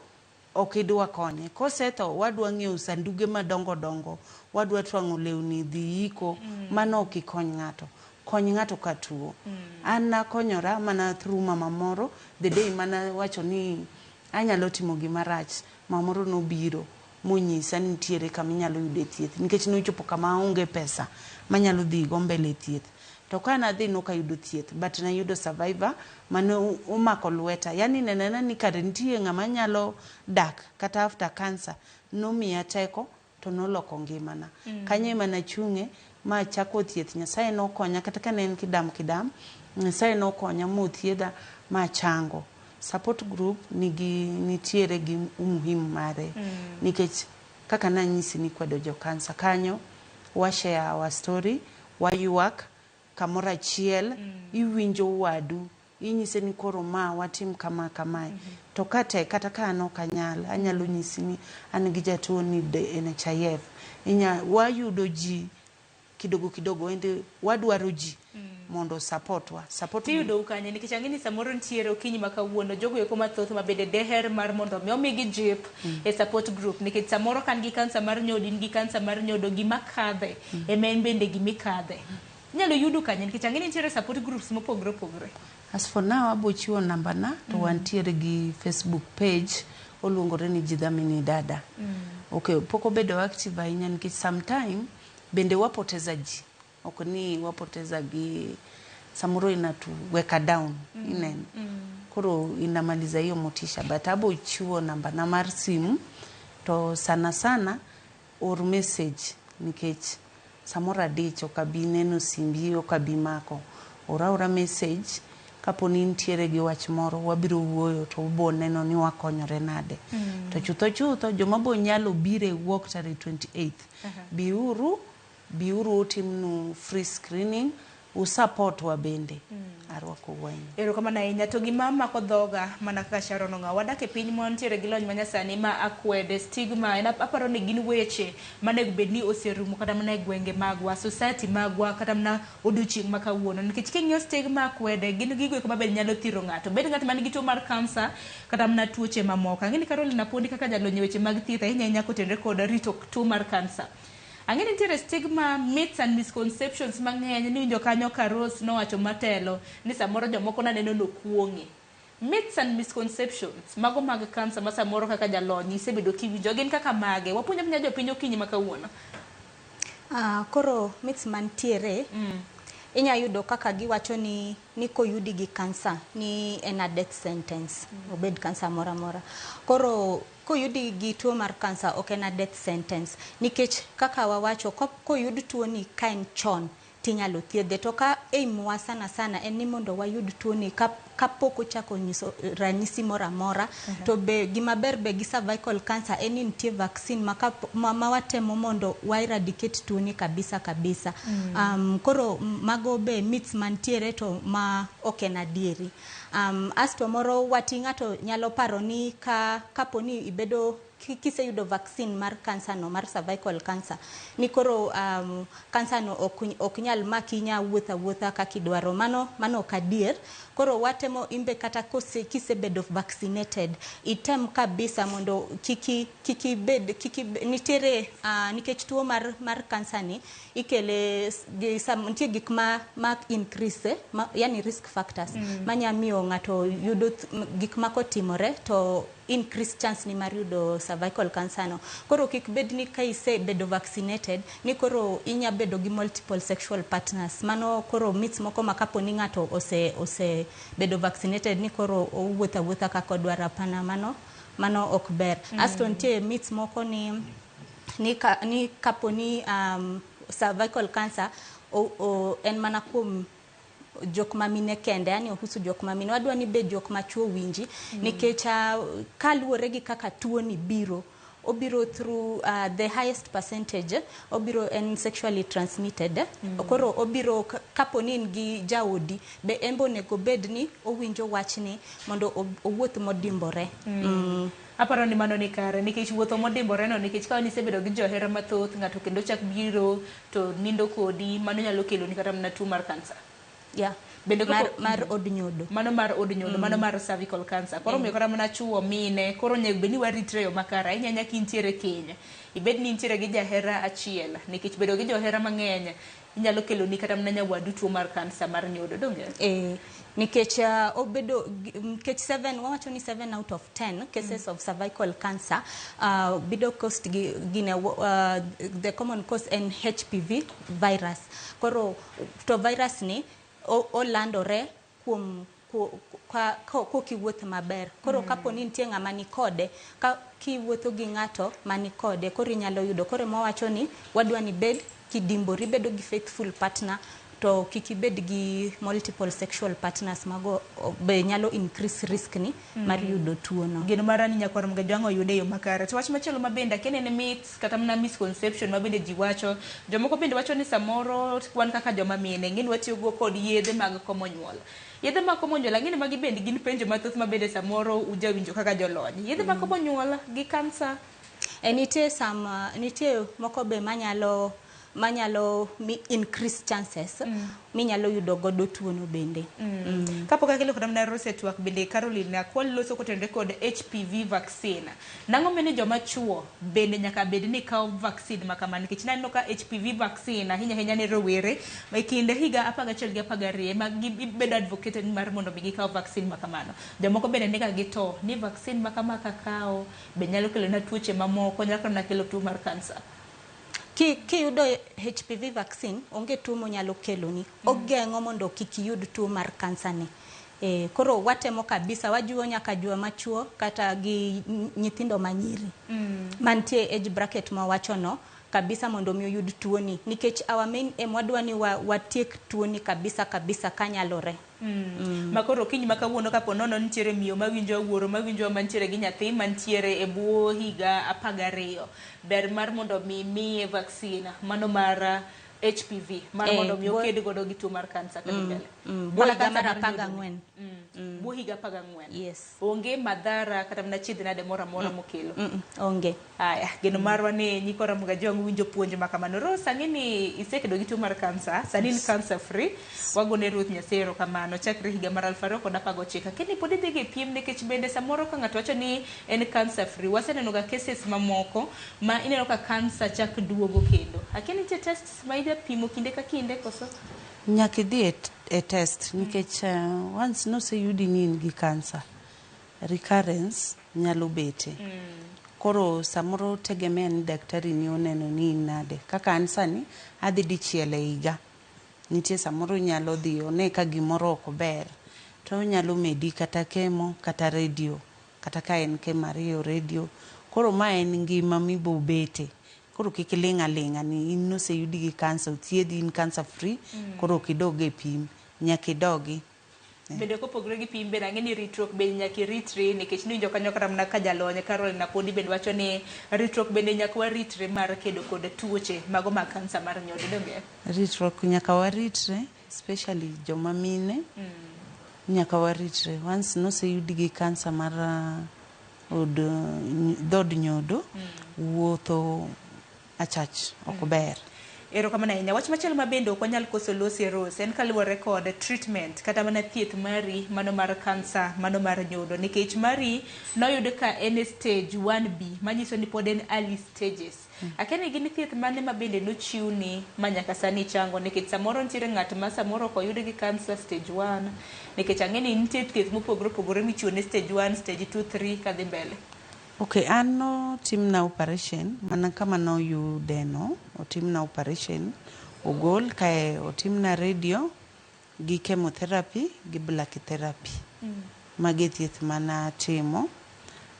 ok idwa konye kosetho wadwa ng'iewo sanduge madongo dongo wadwa twang'o lewni dhi iko mano ok ikony ng'ato kony ng'ato ka tuo. An nakonyora mana through mama moro the day mana wacho ni anyalo timo gima rach mama moro nobiro monyisa ni nitiere kama inyalo yude thieth nikech nochopo kama aonge pesa manyalo dhi go mbele e thieth. To ka nadhi nokayudo thieth but nayudo survivor mane omako lweta yani neno anena ni kare nitie ng'ama nyalo dak kata after cancer nomiya teko to noloko ngimana. Kanyo ema nachung'e ma achako thieth Nyasaye nokonya kata ka ne en kidam kidam Nyasaye nokonya mothiedha machango. Support group nigi nitiere gi umuhimu mare nikech kaka nanyisi ni kwedo jo kansa kanyo wa share our story waywak kamoro achiel iwinjo wadu inyise ni koro ma watim kama kamae to ka tek kata ka an ok anyal anyalo nyisi ni an gi jatuo ni NHIF inya wayudo ji kidogo kidogo ende wadwaro ji mondo support wa support Tiyudou kanye nikech ang'e ni samoro nitiere okinyi ma kawuono jogo eko mathoth ma bende deher mar mondo mi omigi jip e support group nikech samoro ka an gi kansa mar nyodo in gi kansa mar nyodo gima kadhe ema en bende gimikadhe. Inyalo yudu kanye nikech ang'e ni nitiere support groups mopogore opogore. As for now abo chiwo namba na to wantiere gi Facebook page oluongore ni Jidhamini Dada. Okay, pok obedo active ahinya nikech sometime bende wapoteza ji ok ni wapoteza gi samoro inatuweka down ineno koro inamaliza hiyo motisha but abo chiwo namba na mar simu to sana sana or message nikech samoro adich ok abi neno simbi ok abi mako or aora message kapo ni nitiere gi wach moro wabiro wuoyo to wabo neno ni wakonyore nade. To chutho chutho joma bo nyalo biro e walk tarik 28 biuru biuru utimnu free screening Usupport wa bende. Arwakou ahinya. Erokamano ahinya. To gima mako dhoga mana kaka Sharon Ong'awo, wadak e piny mantiere gi lony manyasani ma akwede, stigma, en aparo ni gin weche manego bed ni oserumo kata mana e gwenge magwa, society magwa, kata mana odiochieng' ma kawuono. Nikech king'iyo stigma, akwede, gin gigo eko mabende nyalo thiro ng'ato. Obed ng'at man gi tuo mar kansa, kata mana tuoche mamoko. Ang'e ni Caroline Apondi kaka jalony e weche mag thieth ahinya ahinya kotenore kod rito tuo mar kansa. Ang'e ni nitiere stigma, myths and misconceptions mang'eny niwinjo kanyo ka Rose nowacho matelo ni samoro jomoko naneno nokuong'e. Myths and misconceptions mago mag kansa ma samoro kaka jalony isebedo kiwinjo gin kaka mage? Wapuonj apuonja jopiny okinyi ma kawuono. Koro myths mantiere inya yudo kaka giwacho ni koyudi gi kansa ni en a death sentence. Obed kansa moro amora. Koro koyudi gi tuo mar kansa ok en a death sentence nikech kaka wawacho koyud tuo ni ka en chon tinyalo thiedhe. To ka aim wa sana sana en ni mondo wayud tuo ni kapok ochako nyiso ranyisi moro amora. To be gima ber be gi cervical cancer en ni nitie vaccine ma watemo mondo wa eradicate tuo ni kabisa kabisa. Koro mago be myths mantiere to ma ok en adieri. Asto moro wati ng'ato nyalo paro ni kapo ni ibedo kiseyudo vaccine mar cancer no mar cervical cancer ni koro cancer no ok nyal maki, inya wuotho awuotha kaka idwaro. Mano ok adier. Koro watemo imbe kata kisebedo vaccinated item kabisa mondo kiki bed kiki nitiere nikech tuo mar cancer ni ikele gi nitie gik ma increase yani risk factors manya miyo ng'ato yudo gik ma kotimore to increase chance ni mar yudo cervical cancer no. Koro kik bed ni ka isebedo vaccinated ni koro inya bedo gi multiple sexual partners. Mano koro myths moko ma kapo ni ng'ato ose bedo vaccinated ni koro owuotho awuotha kaka odwaro. Hapana, mano ok ber. Asto nitie myths moko ni kapo ni cervical cancer en mana kuom jok ma mine kende, yani ohusu jok ma mine. Wadwa ni be jok ma chuo winji nikech kaluwore gi kaka tuo ni biro, obiro through the highest percentage obiro en sexually transmitted. Koro obiro kapo ni in gi jaodi be en be onego bed ni owinjo wachni mondo owuoth modimbore. Aparo ni mano ni kare nikech wuotho modimbore no, nikech ka isebedo gi johera mathoth, ng'ato kendo chak biro to nindo kodi, mano nyalo keloni kata mana tuo mar kansa. Bende mar od nyodo. Mano mar od nyodo, mano mar cervical cancer. Koro omiyo kata mana chuo mine, koro onego bed ni waritre e yo makare, ahinya ahinya kintiere keny. Ibed ni intiere gi jahera achiel, nikech bedo gi johera mang'eny inyalo keloni kata mana nyawadu tuo mar kansa mar nyodo, donge? Nikech obedo nikech 7 wawacho ni 7 out of 10 cases of cervical cancer bedo caused gi gine the common cause en HPV virus. Koro to virus ni olandore kuom kokiwuoth maber. Koro kapo ni nitie ng'ama ni kode, ka kiwuotho gi ng'ato mani kode, koro inyalo yudo. Koro ema wacho ni wadwa ni bed kidimbori, bedo gi faithful partner, to kik ibed gi multiple sexual partners. Mago be nyalo increase risk ni mar yudo tuo no. Geno mara ni nyakwar Mgajwang' oyude e yo makare. To wach machielo ma bende akia ni en myths kata mana misconception ma bende ji wacho. Jomoko bende wacho ni samoro wan kaka joma mine ng'eni watiyo go kod yedhe mag komo nyuol. Yedhe mag komo nyuol, ang'e ni magi bende gin penjo mathoth ma bende samoro ujawinjo kaka jolony. Yedhe mag komo nyuol gi kansa. Nitie some nitie moko be manyalo mi increase chances minyalo yudo godo tuo no bende. Kapok akelo kata mana Rose e twak bende, Caroline, kwaloso kotenore kod HPV vaccine. Nang'o mene joma chuo bende nyaka bed ni kawo vaccine ma kama? Nikech naneno ka HPV vaccine ahinya ahinya ne rowere e kind higa 11 gi 12 ema gibedo advocated mar mondo mi gikaw vaccine ma kamano. Jomoko bende nika gi to ni vaccine ma kama kakawo be nyalo kelona tuoche mamoko, nyalo kelona kelo tuo mar kansa. Kiyudo HPV vaccine, onge tuo monyalo keloni. Ogeng'o mondo kik iyud tuo mar kansa ni. Koro watemo kabisa, wajiwo nyaka joma chuo kata gi nyithindo manyiri mantie age bracket mawacho no kabisa mondo mi oyud tuoni, nikech our main aim wadwa ni watiek tuoni kabisa kabisa kanyalore. Ma koro okinyi ma kawuono, kapo nono nitiere miyo mawinjo, wuoro mawinjo mantiere gi nyathi mantiere e bwo higa 12, ber mar mondo mi miye vaccine mano mar HPV mar mondo mi oked godo gi tuo mar kansa kadhi mbele. Bwo Mana higa kansa mar mar apar nyodo ni. gang'wen. Bwo higa 14. Yes. Onge madhara kata mana chiedh nade moro amora mokelo. Onge. Aya, geno marwa ni nyikwa Ramogi Ajwang' winjo puonj ma kamano. Rose, ang'e ni isekedo gi tuo mar kansa, sani in cancer free. Wagone Ruoth Nyasaye erokamano chakre higa mar 2019. Lakini pod idhi ga e piem nikech bende samoro ka ng'ato wacho ni en cancer free, waseneno ga cases mamoko ma ineno ka kansa chak duogo kendo. Akia ni nitie tests ma ija pimo kinde ka kinde koso? Nyaka idhi e test nikech once noseyudi ni in gi kansa, recurrence nyalo bete. Koro samoro tegemea ni daktari ni oneno ni in nade. Kaka an sani adhi dichiel e higa. Nitie samoro inyalo dhi one ka gimoro ok ber to onyalo medi kata chemo kata radio kata ka en chemo ariyo radio. Koro ma en ngima mibo bete. Koro kik iling' aling'a ni in noseyudi gi kansa othiedhi in cancer free koro ok idog e pim. Nyaka idogi. Bende kopogore gi pim bende ang'e ni ritruok bende nyaka iritri nikech niwinjo kanyo kata mana ka jalony Caroline Apondi bende wacho ni ritruok bende nyaka waritre mar kedo kod tuoche mago mag kansa mar nyodo donge? Ritruok nyaka waritre especially joma mine nyaka waritre. Once noseyudi gi kansa mar od dhod nyodo wuotho achach ok ber. Erokamano ahinya. Wach machielo ma bende ok wanyal koso losie Rose en kaluwore kod treatment kata mana thieth mari mano mar kansa mano mar nyodo nikech mari noyud ka en e stage 1B manyiso ni pod en early stages. Akia ni gin thieth mane ma bende nochiwni ma nyaka sani ichango nikech samoro nitiere ng'at ma samoro ok oyud gi kansa stage 1 nikech ang'e ni nitie thieth mopogore opogore michiwo ne stage 1, stage 2, 3 kadhi mbele. Ok, an notimna operation mana kama noyudeno, otimna operation ogol kae otimna radio gi chemotherapy gi brachytherapy. Mago e thieth manatimo.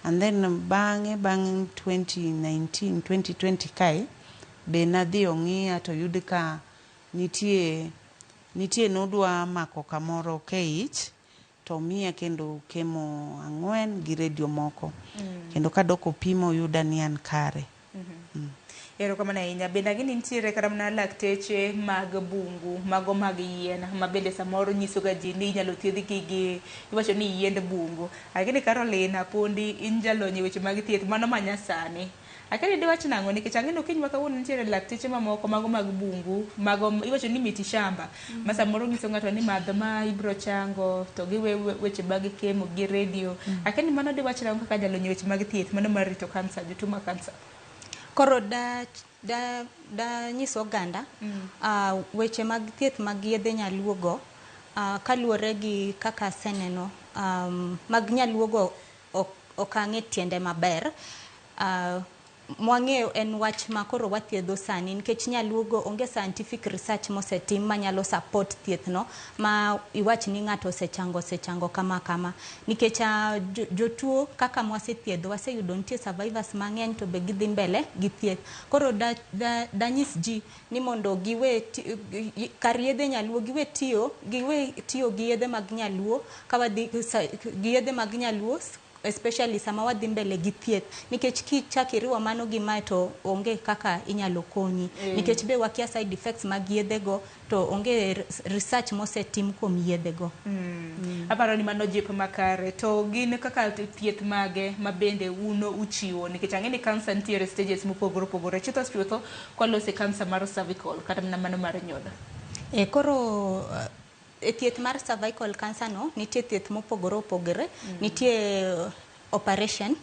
And then bang'e bang' 2019, 2020 kae be nadhi ong'iya to oyud ka nitie nodwa mako kamoro keich to omiya kendo chemo 4 gi radio moko. Kendo kadok opima oyuda ni an kare. Erokamano ahinya. Bende ang'e ni nitiere kata mana lakteche mag bungu, mago mag yien, ma bende samoro nyiso ga ji ni inyalo thiedhgi gi iwacho ni yiend bungu. Ang'e ni Caroline Apondi in jalony e weche mag thieth mano ma nyasani. Akia ni diwach nang'o nikech ang'e ni okinyi ma kawuono nitiere lakteche mamoko mago mag bungu, mago iwacho ni miti shamba ma samoro nyiso ng'ato ni madh ma ibiro chango to giwe weche mag chemo gi radio. Akia ni mano diwach nang'o kaka jalony e weche mag thieth mano mar rito kansa, jotuo mag kansa. Koro da nyiso oganda weche mag thieth mag yedhe nyaluo go kaluwore gi kaka aseneno mag nyaluo go ok ang'e tiende maber. Mwang'eyo en wach ma koro wathiedho sani nikech nyaluo go onge scientific research mosetim manyalo support thieth no ma iwach ni ng'ato osechango kama kama nikech jotuo kaka mwasethiedho waseyudo nitie survivors mang'eny to be gidhi mbele gi thieth. Koro danyis ji ni mondo giwe kar yedhe nyaluo giwe tiyo gi yedhe mag nyaluo ka wadhi gi yedhe mag nyaluo especially sama wadhi mbele gi thieth nikech kichak iriwo mano gi mae to onge kaka inyalo konyi nikech be wakia side effects mag yedhe go to onge research mosetim kuom yedhe go. Aparo ni mano jip makare. To gin kaka thieth mage ma bende uno uchiwo nikech ang'e ni kansa nitiere stages mopogore opogore. Chutho chutho kwalose kansa mar cervical kata mana mano mar nyodo. Koro e thieth mar cervical cancer no nitie thieth mopogore opogore. Nitie operation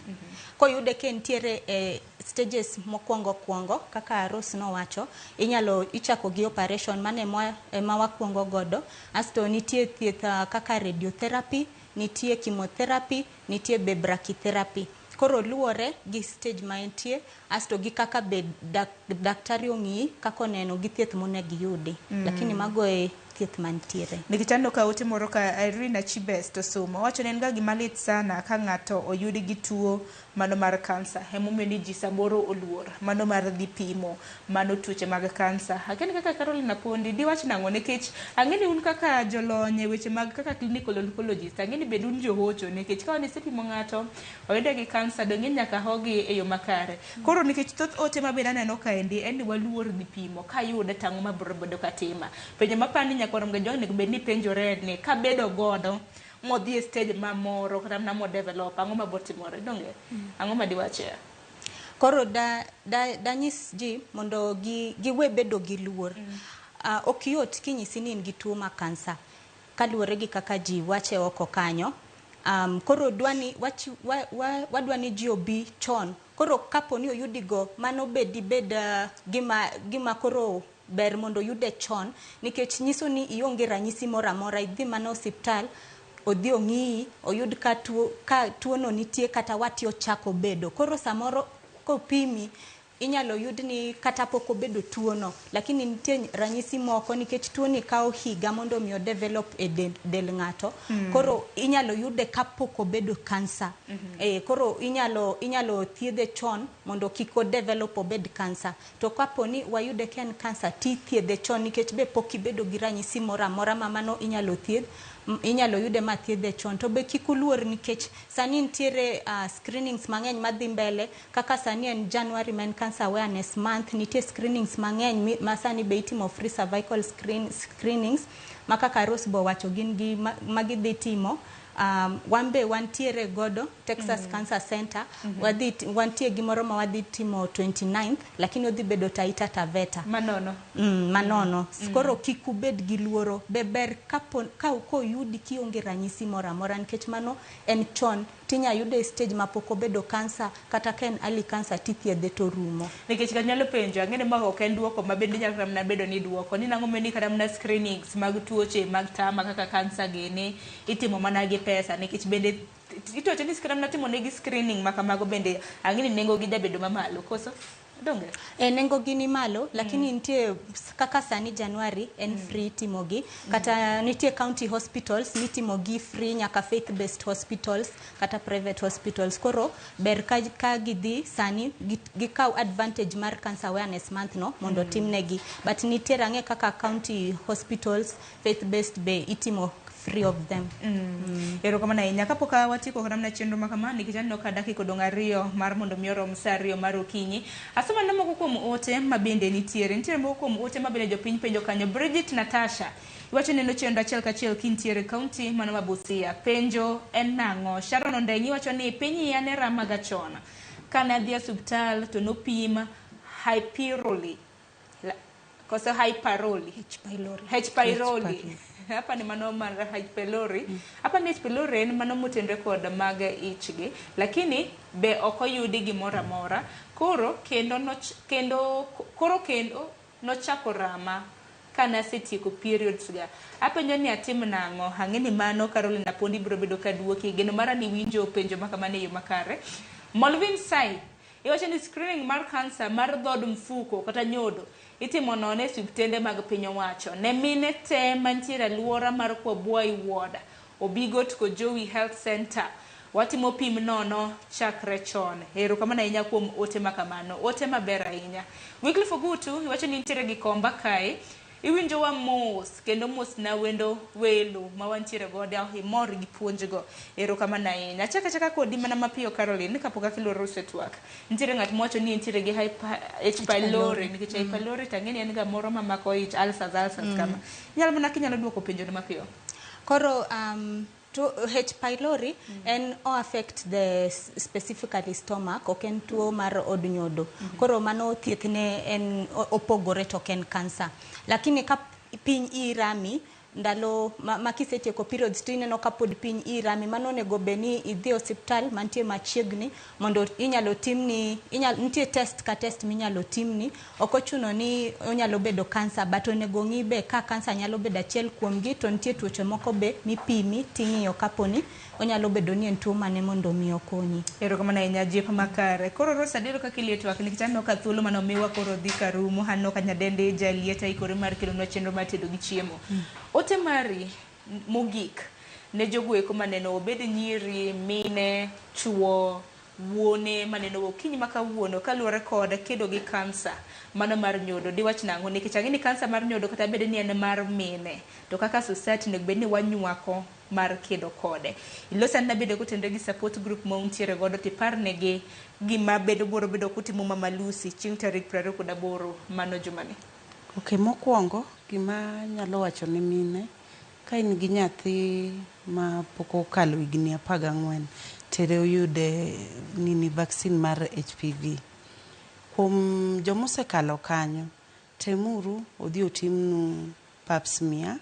koyude ka nitiere e stages mokwongo kwongo kaka Rose nowacho inyalo ichako gi operation mano ema wakwongo godo. Asto nitie thieth kaka radiotherapy, nitie chemotherapy, nitie be brachytherapy. Koro luwore gi stage ma entie asto gi kaka be daktari ong'iyi kaka oneno gi thieth monego iyudi. Lakini mago e thieth mantiere. Nikech aneno ka ote moro ka Irene Chibes to somo wacho ni en ga gima lit sana ka ng'ato oyudi gi tuo mano mar kansa. Emomiyo ni ji samoro oluor mano mar dhi pimo mano tuoche mag kansa. Akia ni kaka Caroline Apondi diwach nang'o nikech ang'e ni un kaka jolony e weche mag kaka clinical oncologist ang'e ni bende un johocho nikech ka isepimo ng'ato oyude gi kansa dong' nyaka hogi e yo makare. Koro nikech thoth ote ma bende aneno kaendi en ni waluor dhi pimo kayude to ang'o mabiro bedo katima. Penjo mapani nyakwar Mgajwang' onego bed ni penjore ni kabedo godo modhi e stage mamoro kata mana mo develop ang'o mabo timore donge ang'o ma diwache? Koro da da danyis ji mondo giwe bedo gi luor. Ok yot kinyisi ni in gi tuo mar kansa kaluwore gi kaka ji wache oko kanyo. Koro dwani wadwa ni ji obi chon. Koro kapo ni oyudigo mano bed gima koro ber mondo oyude chon nikech nyiso ni ionge ranyisi moro amora idhi mana osiptal odhi ong'iyi oyud ka tuono nitie kata wati ochako bedo. Koro samoro kopimi inyalo yud ni kata pok obedo tuono lakini nitie ranyisi moko nikech tuoni kawo higa mondo mi odevelop e del ng'ato. Koro inyalo yude kapok obedo kansa. Koro inyalo thiedhe chon mondo kik odevelop obed kansa. To kapo ni wayude ka en kansa tithiedhe chon nikech be pok ibedo gi ranyisi moro amora ma mano inyalo thiedh inyalo yude ma thiedhe chon. To be kik uluor nikech sani nitiere screenings mang'eny madhi mbele kaka sani en January ma en Cancer Awareness Month nitie screenings mang'eny ma sani be itimo free cervical screenings ma kaka Rose bo wacho gin gi ma gidhi timo. Wan be wantiere godo Texas Cancer Center. Wantie gimoro ma wadhi timo 29th lakini odhi bedo Taita Taveta manono. Manono. Koro kik ubed gi luoro be ber ka koyudi kionge ranyisi moro amora nikech mano en chon tinya yude e stage mapok obedo kansa kata ka en early cancer tithiedhe to rumo. Nikech kanyalo penjo ang'e ni ma ok en duoko ma bende nyalo kata mana bedo ni duoko ni nang'o ni kata mana screenings mag tuoche mag tama kaka kansa gini itimo mana gi pesa nikech bende itoche ni kata mana timo negi screening ma kamago bende ang'e ni nengo gi jabedo mamalo koso donge? Nengo gi ni malo lakini nitie kaka sani January en free timogi kata nitie county hospitals mitimo gi free nyaka faith based hospitals kata private hospitals. Koro ber ka gidhi sani gikaw advantage mar Cancer Awareness Month no mondo timnegi but nitie rang'e kaka county hospitals faith based be itimo free of them. Erokamano ahinya. Kapok watieko kata mana chenro ma kama nikech aneno ka dakika odong' 2 mar mondo mi orom sa 2 mar okinyi. Asoma ne moko kuom ote ma bende nitiere. Nitiere moko kuom ote ma bende jopiny penjo kanyo. Bridget Natasha iwacho neno chenro achiel kachiel kintiere county mano ma Busia. Penjo en nang'o? Sharon Ondeng'i iwacho ni piny iya ne ramaga chon. Kane adhi e osiptal to nopim hyperoli. Koso hyperoli. H pylori. H pylori. Hapa ni mano mar H pylori. Hapa ni H pylori en mano motenre kod mag ichgi, lakini be ok oyudi gimoro amora. Koro kendo nochako rama kane asetieko periods ga. Apenjo ni atim nang'o? Ang'e ni mano Caroline Apondi biro bedo ka duoki. Geno mara ni winjo penjo ma kamano e yo makare. Molvin Sai iwacho ni screening mar kansa mar dhod mfuko kata nyodo itimo nono e osiptende mag piny owacho ne mine te mantiere aluora mar Kwabwai Ward, Obigot Kojowi Health Center. Watimo pim nono chakre chon. Erokamano ahinya kuom ote ma kamano. Ote maber ahinya. Wycliffe Ogutu iwacho ni nitiere Gikomba kae. Iwinjo wa mos kendo mos na wendo welo ma wantiere godo imor gi puonjgo. Erokamano ahinya. Achaka kodi mana mapiyo Caroline kapok akiloro twak. Nitiere ng'at mowacho ni nitiere gi H pylori nikech H pylori to ang'e ni en ga moro mamako ich ulcers kama. Inyalo mana kinyalo duoko penjo no mapiyo. Koro H pylori en o affect the specifically stomach ok en tuo mar od nyodo. Koro mano thieth ne en opogore to ok en kansa. Lakini ka piny irami ndalo ma kisetieko periods to ineno ka pod piny irami mano onego bed ni idhi osiptal mantie machiegni mondo inyalo timni nitie test ka test minyalo timni. Ok ochuno ni onyalo bedo kansa but onego ng'i be ka kansa nyalo bedo achiel kuomgi to nitie tuoche moko be mipimi ting'iyo kaponi onyalo bedo ni en tuo mane mondo mi okonyi. Erokamano ahinya jip makare. Koro Rose adiero kaka iliet twak nikech aneno ka thuolo mane omiwa koro dhi karumo. Aneno ka nyadendi jalieta ikore mar kelonwa chenro mar tedo gi chiemo. Ote mari mogik ne jogo eko maneno obed nyiri, mine, chuo, Wuone maneno okinyi ma kawuono kaluwore kod kedo gi kansa mano mar nyodo. Diwach nang'o? Nikech ang'e ni kansa mar nyodo kata bed ni en mar mine, to kaka society onego bed ni wanywako mar kedo kode. Ilos anena bende kotenore gi support group ma untiere godo tiparnegi gima bedo boro bedo kutimo Mama Lucy chieng' tarik 28 mano jumani. Ok, mokwongo gima anyalo wacho ne mine, ka in gi nyathi ma pok okalo higni 14, tere oyude nini vaccine mar HPV. Kuom joma osekalo kanyo, temuru odhi otimnu pap smear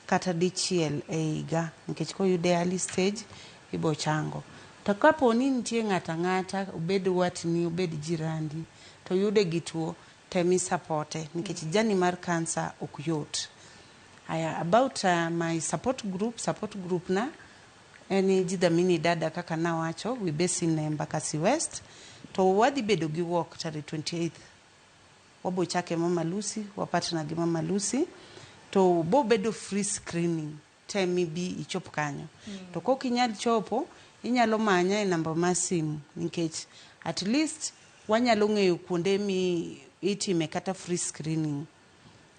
kata dichiel e higa nikech koyude early stage ibo chango. To kapo ni nitie ng'ato ang'ata, obed watni, obed jirandi, to oyude gi tuo, tem isapote nikech journey mar cancer ok yot. Aya, about my support group na en Jidhamini Dada kaka nawacho, we base in Embakasi West, to wadhi bedo gi walk tarik 28th. Wabo chake Mama Lucy, wa partner gi Mama Lucy, to bo bedo free screening. Tem ibi ichop kanyo. To kok inyal chopo, inyalo manya e namba mar simu nikech at least wanyalo ng'eyo kuonde mi itime kata free screening.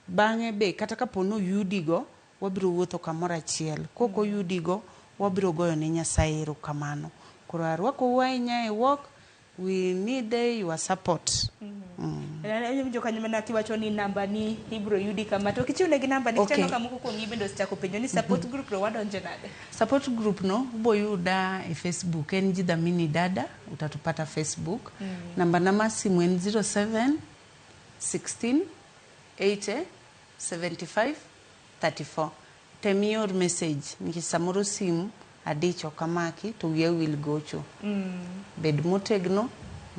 Bang'e be kata kapo ni oyudigo, wabiro wuotho kamoro achiel. Kok oyudigo, wabiro goyo ne Nyasaye erokamano. Koro arwakou ahinya e walk, we need your support. Awinjo kanyo mana kiwacho ni namba ni ibiro yudi kama to kichiw negi namba ni okay. Ka moko kuomgi bende osechako penjo ni support group no wadonje nade? Support group no ubo yuda e Facebook en Jidhamini Dada, utatupata Facebook. Namba na mar simu en 07 16 80 75 34. Tem ior message nikech samoro simu adich ok amaki to wiya wil gocho. Bed motegno,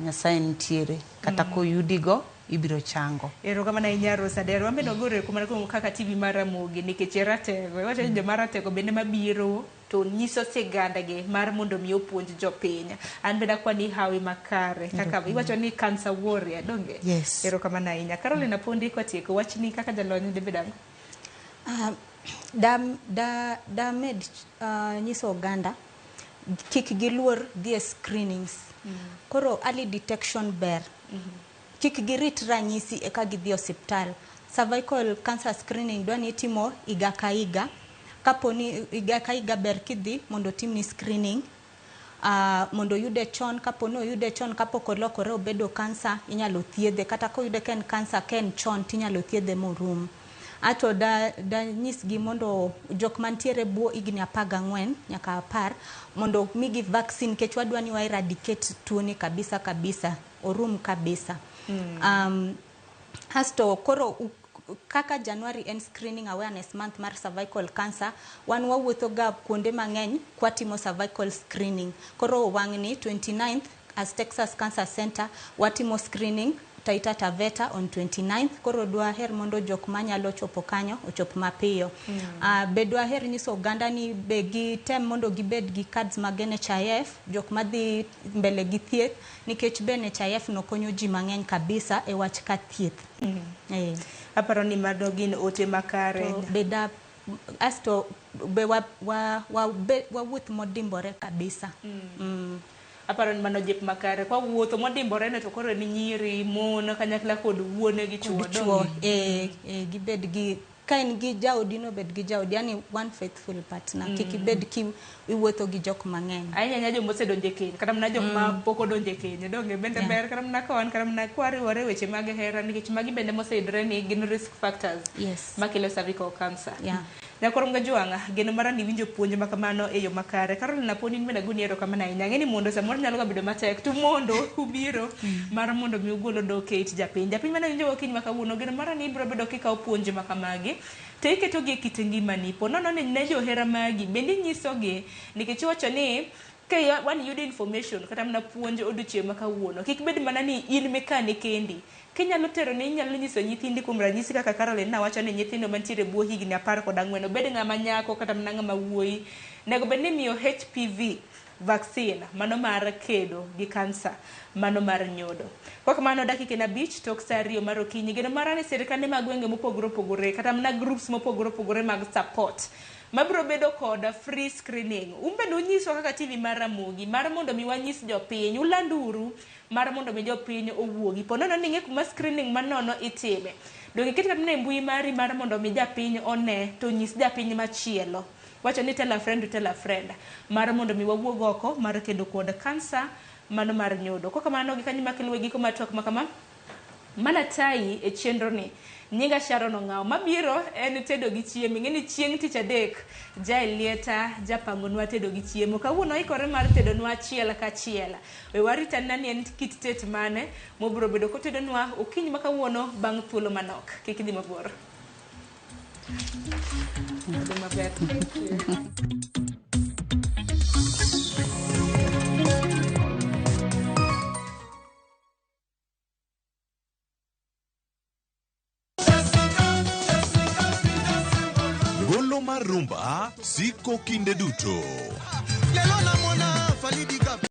Nyasaye nitiere. Kata koyudigo, ibiro chango. Erokamano ahinya Rose Adero. Wan bende wagoro erokamano kuom kaka TV mar Ramogi nikech iratego. Iwacho ni joma ratego bende mabiro to nyiso sigandagi mar mondo mi opuonj jopiny. An bende akwani hawi makare kaka iwacho ni cancer warrior donge? Yes. Erokamano ahinya. Caroline Apondi kwatieko wachni kaka jalony dibed ang'o? Da med nyiso oganda kik giluor dhi e screenings. Koro early detection ber. Kik girit ranyisi eka gidhi osiptal. Cervical cancer screening dwa ni itimo higa ka higa. Kapo ni higa ka higa ber kidhi mondo otimni screening. Mondo oyude chon, kapo ni oyude chon kapok olokore obedo kansa, inyalo thiedhe. Kata koyude ka en kansa ka en chon tinyalo thiedhe morum. Ato da nyisgi mondo jok mantiere bwo higni 14 nyaka 10 mondo migi vaccine nikech wadwa ni wa eradicate tuoni kabisa kabisa, orum kabisa. Asto koro kaka January en screening awareness month mar cervical cancer, wan wawuotho ga kuonde mang'eny kwatimo cervical screening. Koro wang'ni 29th as Texas Cancer Center watimo screening Taita Taveta on 29th. Koro dwaher mondo jok manyalo chopo kanyo ochop mapiyo. Be dwaher nyiso oganda ni be gitem mondo gibed gi cards mag NHIF, jok madhi mbele gi thieth, nikech be NHIF no konyo ji mang'eny kabisa e wach ka thieth. Aparo ni mano gin ote makare. To be da asto be wa, wa, wa, be, wawuoth modimbore kabisa. Aparo ni mano jip makare. Kwa wuotho modimbore no to koro ni nyiri, mon kanyakla kod wuone gi chuo. Kod chuo, gibed gi ka in gi jaodi no bed gi jaodi, yani one faithful partner. Kik ibed ki iwuotho gi jok mang'eny. Ahinya ahinya joma osedonjo e keny, kata mana jok ma pok odonjo e keny, donge bende ber kata mana ka wan kata mana kwariwore e weche mag hera nikech magi bende moseyudore ni gin risk factors makelo cervical cancer. Nyakwar Jwang'a, geno mara ni winjo puonj ma kamano e yo makare. Caroline Apondi in bende agoni erokamano ahinya. Ang'e ni mondo samoro nyalo ga bedo matek to mondo ubiro mar mondo mi ugol odok e it japiny. Japiny mane winjo okinyi ma kawuono, geno mara ni ibiro bedo kikawo puonj ma kamagi to iketogi e kit ngimani. Po nono ni ne johera magi bende inyisogi nikech iwacho ni ka wan yudo information kata mana puonj odiochieng' ma kawuono kik bed mana ni in mikane kendi. Kinyalo tero ne inyalo nyiso nyithindi kuom ranyisi kaka Caroline nawacho ni nyithindo mantiere bwo higni 14 obed ng'ama nyako kata mana ng'ama wuoyi nego bed ni imiyo HPV vaccine mano mar kedo gi kansa mano mar nyodo. Kwa kamano dakika en 5 tok sa 2 mar okinyi. Geno mara ni sirikande mag gwenge mopogore opogore kata mana groups mopogore opogore mag support Mabiro bedo kod free screening. Un bende unyiswa kaka TV mar Ramogi mar mondo mi wanyis jopiny, ulanduru mar mondo mi jopiny owuogi. Po nono ni ing'e kuma screening manono itime. Donge iket kata mana e mbui mari mar mondo mi japiny one to onyis japiny machielo. Wacho ni tell a friend to tell a friend mar mondo mi wawuog oko mar kedo kod kansa mano mar nyodo. Kok kamano gi kanyo makelo giko mar twak makama mana tayi e chenro ni. Nyinga Sharon Ong'awo. Mabiro en tedo gi chiemo. Ing'e ni chieng' tich adek Jaelieta japangonwa tedo gi chiemo. Kawuono oikore mar tedonwa achiel kachiel. We warit anena ni en kit tet mane mobiro bedo kotedonwa okinyi ma kawuono bang' thuolo manok. Kik idhi mabor. Dhi maber. Thank you. Golo mar rumba siko kinde duto. Lelo namona Fally Dika.